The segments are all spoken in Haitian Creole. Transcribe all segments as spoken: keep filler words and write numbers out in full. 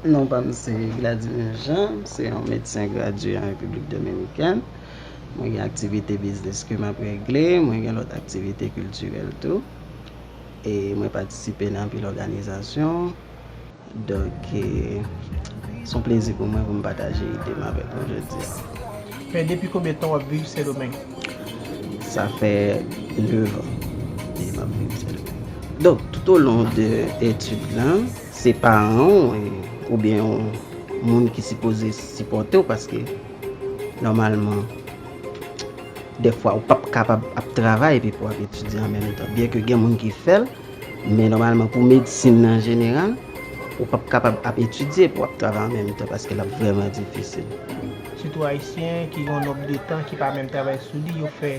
Non pa m se Gladimir Jean, m se yon medsen gradye an Repiblik Dominikèn. Mwen gen aktivite biznis ke m ap regle, mwen gen lòt aktivite kiltirèl tou. E mwen patisipe nan anpil òganizasyon. Donk, e, se yon plezi pou mwen pou m pataje ide m avèk nou jodi a. Men depi konbyen tan w ap viv Sendomeng? Sa fè nèf an ke m ap viv Sendomeng. Donk, tout au long de etid lan, se paran w, e, oubyen yon moun ki sipoze sipòte w, paske nòmalman, dèfwa ou p ap kapab ap travay epi pou w ap etidye an menm tan. Byen ke gen moun ki fè l, men nòmalman pou medsin an jeneral, ou p ap kapab ap etidye pou w ap travay an menm tan paske l ap vrèman difisil. Sitou Ayisyen ki gen yon nonb de tan ki pa menm travay sou li, yo fè,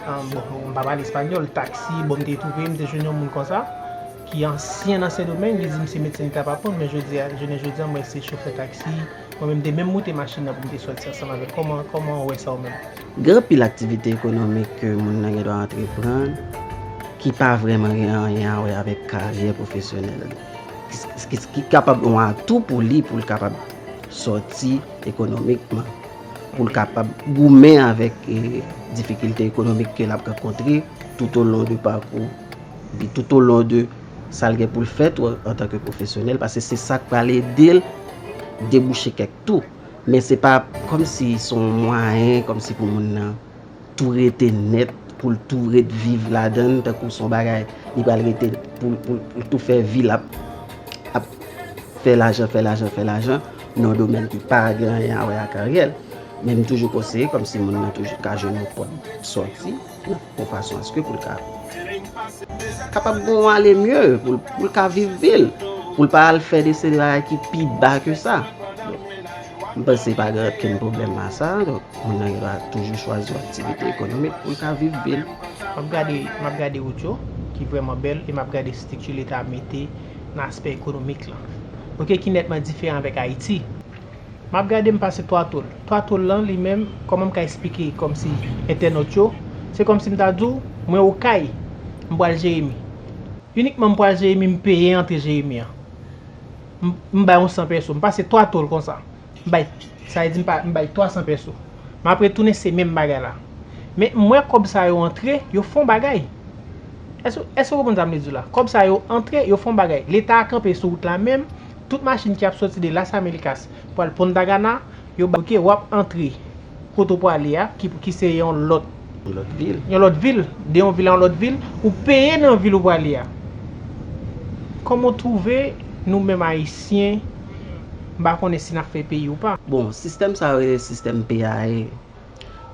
um, bon, m pa pale espanyòl, taksi, bon, m te twouve, m te jwenn yon moun konsa, ki ansyen nan Sendomeng, li di m se medsen li t ap aprann, men jodi a, jounen jodi a, m wè se chofè taksi, mwen menm, m te menm moute machin nan pou m te sòti ansanm avè l. Kòman, kòman w wè sa ou menm? Gen anpil aktivite ekonomik ke moun nan gen dwa antreprann ki pa vrèman gen anyen a wè avèk karyè pwofesyonèl li. Ki, ki, ki kapab yon atou pou li, pou l kapab sòti ekonomikman, pou l kapab goumen avèk, e, difikilte ekonomik ke l ap rankontre tout au long de pakou, epi tout au long de sa l gen pou l fè tou antanke pwofesyonèl, paske se sa k pral ede l debouche kèk tou. Men se pa kòmsi se yon mwayen, kòmsi pou moun nan tou rete nèt, pou l tou ret viv ladan l, tankou se yon bagay, li pral rete pou, pou, pou l tou fè vi l ap, ap fè lajan, fè lajan, fè lajan, nan yon domèn ki pa gen anyen a wè ak karyè l. Men m toujou konseye kòmsi moun nan toujou ka jwenn yon pòt sòti, yon fason aske pou l ka kapab gen yon ale mye, pou l, pou l ka viv vi l, pou l pa al fè de seri de bagay ki pi ba ke sa. M panse pa gen okenn pwoblèm a sa, donk, moun nan gen dwa toujou chwazi yon aktivite ekonomik pou l ka viv vi l. M ap gade, m ap gade wout yo, ki vrèman bèl, e m ap gade estrikti Leta mete nan aspè ekonomik lan. Oke, ki nètman diferan avèk Ayiti. M ap gade, m pase Twa Tol. Twa Tol lan, li menm, kòman m ka esplike kòmsi entènot yo, se kòmsi m ta di w, mwen Okay, m pral Jeremi. Inikman m pral Jeremi, m peye antre Jeremi an. M, m bay yon san pèso, m pase Twa Tol konsa. M bay, sa vle di m pa, m bay twa san pèso. M ap retounen, se menm bagay la. Men m wè kòb sa yo antre, yo fè yon bagay. Èske, èske w konprann sa m vle di w la? Kòb sa yo antre, yo fè yon bagay. Leta a kanpe sou wout la menm, tout machin ki ap sòti de Las Américas pou al Punta Cana, yo ba, oke, w ap antre kote w prale a, ki, ki se yon lòt, yon lòt vil, yon lòt vil, de yon vil a yon lòt vil, ou peye nan vil ou prale a. Kòman w twouve nou menm Ayisyen, m pa konnen si n ap fè peyi ou pa? Bon, sistèm sa yo rele sistèm P A E.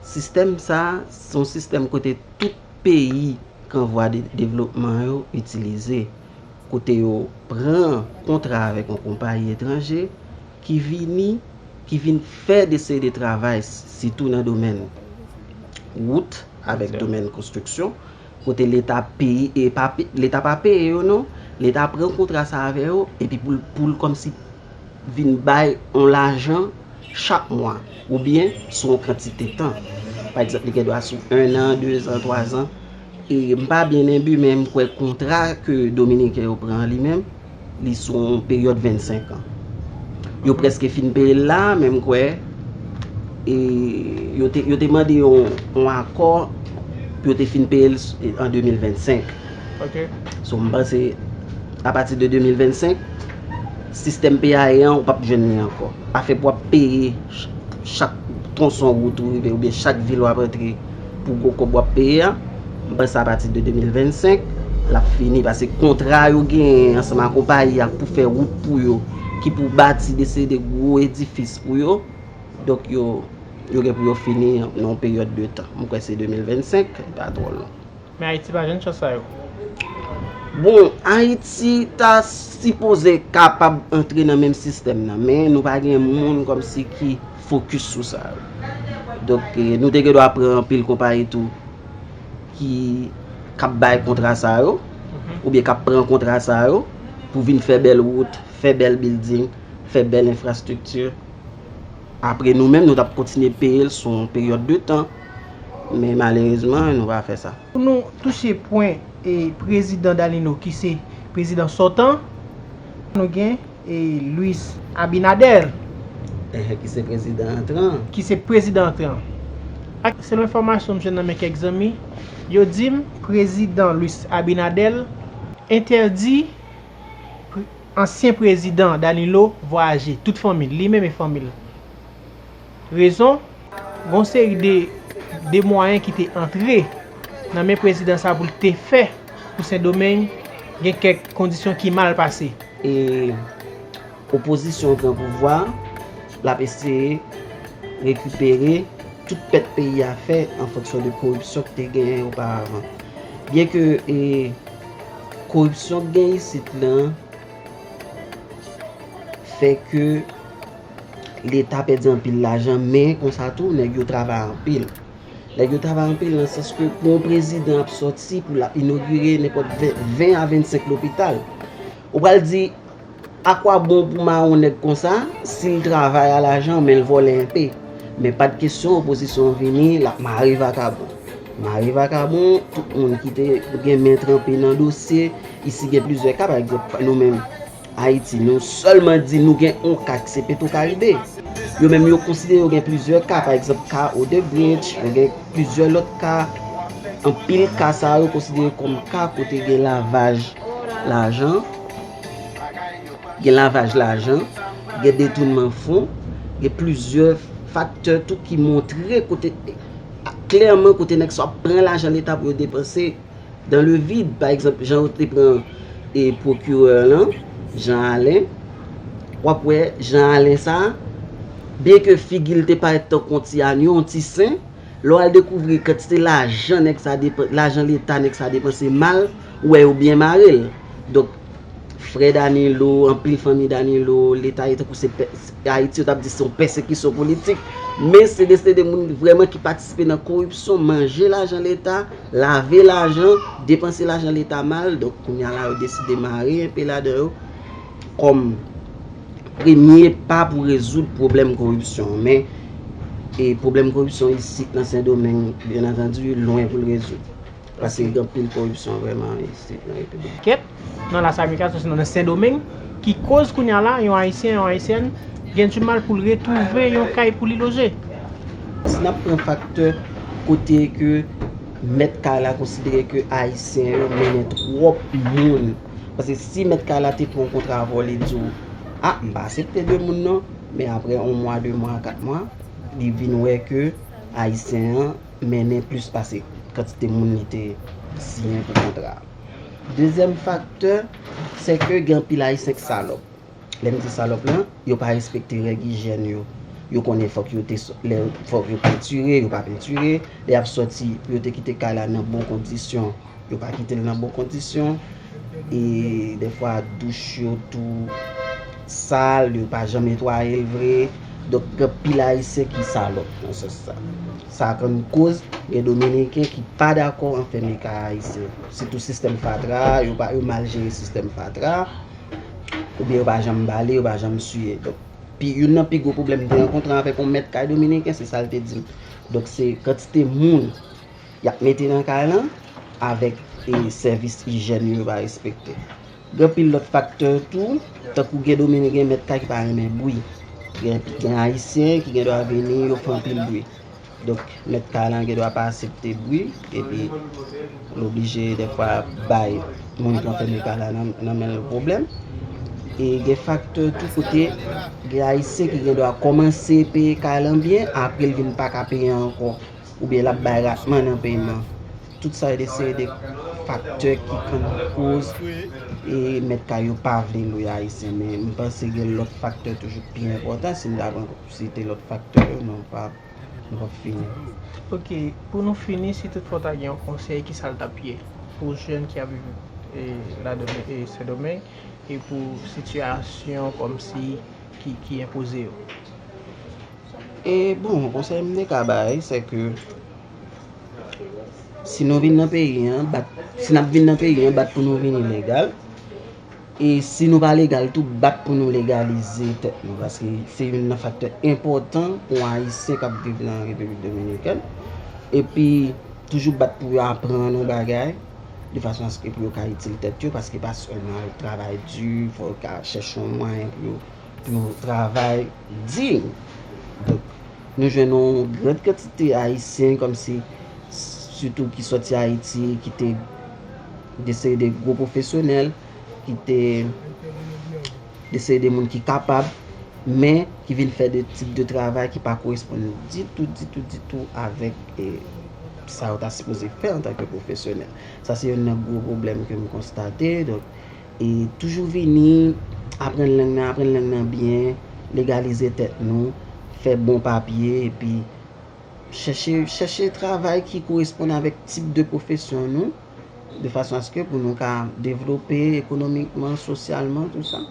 Sistèm sa, se yon sistèm kote tout peyi ki an vwa de devlopman yo itilize, kote yo pran kontra avèk yon konpayi etranje ki vini, ki vin fè de seri de travay, sitou nan domèn wout, avèk domèn konstriksyon, kote Leta peye, e pa pe-, Leta pa peye yo non, Leta pran kontra sa avè yo, epi pou l, pou l kòmsi vin bay yon lajan chak mwa, oubyen sou yon kantite tan. Pa egzanp, li gen dwa sou en an, de zan, twa zan. E m pa byen enbi, men m kwè kontra ke Dominiken yo pran an li menm, li sou yon peryòd vennsenk an. Yo prèske fin peye l la, men m kwè, e, yo te, yo te mande yon, yon akò pou yo te fin peye l s-, an de mil vennsenk. Ok. So, m panse, apati de de mil vennsenk, sistèm P A E an, ou p ap jwenn li ankò. Afè pou w ap peye ch-, chak twonson wout ou rive, oubyen chak vil w ap antre pou gwo kòb w ap peye a, m panse apati de de mil vennsenk, l ap fini, paske kontra yo genyen ansanm ak konpayi a pou fè wout pou yo, ki pou bati de seri de gwo edifis pou yo, donk yo, yo gen pou yo fini nan yon peryòd de tan. M kwè se de mil vennsenk, li pa twò lwen. Men Ayiti pa jwenn chans sa yo. Bon, Ayiti ta sipoze kapab antre nan menm sistèm nan, men nou pa gen moun kòmsi ki fokis sou sa yo. Donk, eh, nou te gen dwa pran anpil konpayi tou ki, k ap bay kontra sa yo, oubyen k ap pran kontra sa yo pou vin fè bèl wout, fè bèl bilding, fè bèl enfrastrikti. Apre nou menm, nou t ap kontinye peye l sou yon peryòd de tan. Men malerezman, nou pa fè sa. Pou nou touche pwen, e, prezidan Dalino, ki se prezidan sòtan, nou gen e Luis Abinader, Ehe, ki se prezidan antran. Ki se prezidan antran. Ak selon enfòmasyon m jwenn nan men kèk zanmi, yo di m prezidan Luis Abinader entèdi pre- ansyen prezidan Danilo vwayaje, tout fanmi l, li menm e fanmi l. Rezon, gon seri de, de mwayen ki te antre nan men prezidan sa pou l te fè pou Sendomeng gen kèk kondisyon ki mal pase. E opozisyon pran pouvwa, l ap eseye rekipere tout pèt peyi a fè an fonksyon de koripsyon ki te genyen oparavan. Byen ke e, koripsyon k gen isit lan fè ke Leta pèdi anpil lajan, men konsa tou, nèg yo travay anpil. Nèg yo travay anpil nan sans ke pou yon prezidan ap sòti pou l ap inogire nenpòt ven a vennsenk lopital. Ou pral di, akwa bon pou mare yon nèg konsa, si l travay a lajan, men l vòlè enpe? Men pa t kesyon, opozisyon an vini, l ap mare vakabon. Mare vakabon, tout moun ki te gen men tranpe nan dosye, isi gen plizyè ka, pa egzanp, nou menm, Ayiti, nou sèlman di nou gen yon ka ki se Petro Caribe. Yo menm yo konsidere yo gen plizyè ka, pa egzanp ka Odebrecht, yo gen plizyè lòt ka. Anpil ka sa yo konsidere kòm ka kote gen lavaj lajan, gen lavaj lajan, gen detounman fon, gen plizyè faktè tou ki montre kote klèman kote nèg sa ap pran lajan leta pou yo depanse dans le vide. Pa egzanp, jan yo te pran e pwokirè lan, Jean Alain, w ap wè Jean Alain sa, byen ke figi l te parèt tankou yon ti anyo, yon ti sen, lè w al dekouvri kantite lajan nèg sa depan, lajan leta nèg sa depanse mal, ou wè yo byen mare l. Donk, frè Danilo, anpil fanmi Danilo, leta e tankou se pè- Ayiti, yo t ap di se yon pèsekisyon politik. Men se de se de moun vrèman ki patisipe nan koripsyon, manje lajan leta, lave lajan, depanse lajan leta mal. Donk, kounye a la, yo deside mare enpe ladan yo kòm premye pa pou rezoud pwoblèm koripsyon an. Men e pwoblèm koripsyon isit nan Sendomeng, byen antandi, lwen pou l rezoud. Paske gen anpil koripsyon vrèman isit nan repiblik. Kèt nan Las Américas, nan Sendomeng, ki koz kounye a la, yon Ayisyen, yon Ayisyèn, gen dimal pou l retwouve yon kay pou li loje. Si n ap pran faktè kote ke mèt kay la konsidere ke Ayisyen yo mennen twòp moun. Paske si mèt kay la te pran yon kontra avè w, li di w, a, m pa aksepte de moun non, men apre yon mwa, de mwa, kat mwa, li vin wè ke Ayisyen an mennen plis pase kantite moun li te siyen pou kontra a. Dezyèm faktè, se ke gen anpil Ayisyen ki salòp. Lè m di salòp lan, yo pa respekte règ ijyèn yo. Yo konnen fòk yo te, lè, fòk yo pentire, yo pa pentire. Lè y ap sòti, pou yo te kite kay la nan bon kondisyon, yo pa kite l nan bon kondisyon. E dèfwa douch yo tou sal, yo pa janm netwaye l vre. Donk, gen anpil Ayisyen ki salòp nan sans sa. Sa konn koz gen Dominiken ki pa dakò an fèmen kay Ayisyen. Sitou sistèm fatra, yo pa, yo mal jere sistèm fatra. Oubyen yo pa janm bale, yo pa janm siye. Donk, pi, youn nan pi gwo pwoblèm m te rankontre avèk yon mèt kay dominiken, se sa l te di m. Donk, se kantite moun y ap mete nan kay lan avèk e, sèvis ijyèn yo yo pa respekte. Gen anpil lòt faktè tou, tankou gen dominiken, mèt kay ki pa renmen bri. Gen, gen ayisyen ki gen dwa vini, yo fè anpil bri. Donk, mèt kay lan gen dwa pa aksepte bri, epi l oblije dèfwa bay moun ki anfèmen kay la nan, nan men l pwoblèm. E gen faktè tou kote gen ayisyen ki gen dwa kòmanse peye kay lan byen, apre l vin pa ka peye ankò, oubyen l ap bay ratman nan peman. Tout sa yo de seri de faktè ki konn koz e mèt kay yo pa vle lwe ayisyen, men m panse gen lòt faktè toujou ki pi enpòtan. Si m ta pran site lòt faktè yo, men m pa, m p ap fini. Ok, pou nou fini, si toutfwa w ta gen yon konsèy, ki sa l t ap ye pou jèn ki ap viv e, ladan e, Sendomeng e pou sitiyasyon kòmsi ki, ki enpoze yo? E bon, konsèy m te ka bay, se ke si nou vin nan peyi an, bat, si n ap vin nan peyi an, bat pou nou vini legal. E si nou pa legal tou, bat pou nou legalize tèt nou, paske se youn nan faktè enpòtan pou yon ayisyen k ap viv nan Repiblik Dominikèn. Epi, toujou bat pou yo aprann yon bagay. de fason aske pou yo ka itil tèt yo, paske pa sèlman al travay di, fò yo ka chèche yon mwayen pou yo, pou yo travay diy. Donk, nou jwenn yon gran kantite Ayisyen, kòmsi, sitou ki sòti Ayiti, ki te de seri de gwo pwofesyonèl, ki te de seri de moun ki kapab, men ki vin fè de tip de travay ki pa koresponn ditou, ditou, ditou avèk e, sa yo ta sipoze fè antanke pwofesyonèl. Sa se youn nan gwo pwoblèm ke m konstate. Donk, e toujou vini, aprann lang nan, aprann lang nan byen, legalize tèt nou, fè bon papye, epi chèche, chèche travay ki koresponn avèk tip de pwofesyon nou, de fason aske pou nou ka devlope ekonomikman, sosyalman, tou sa.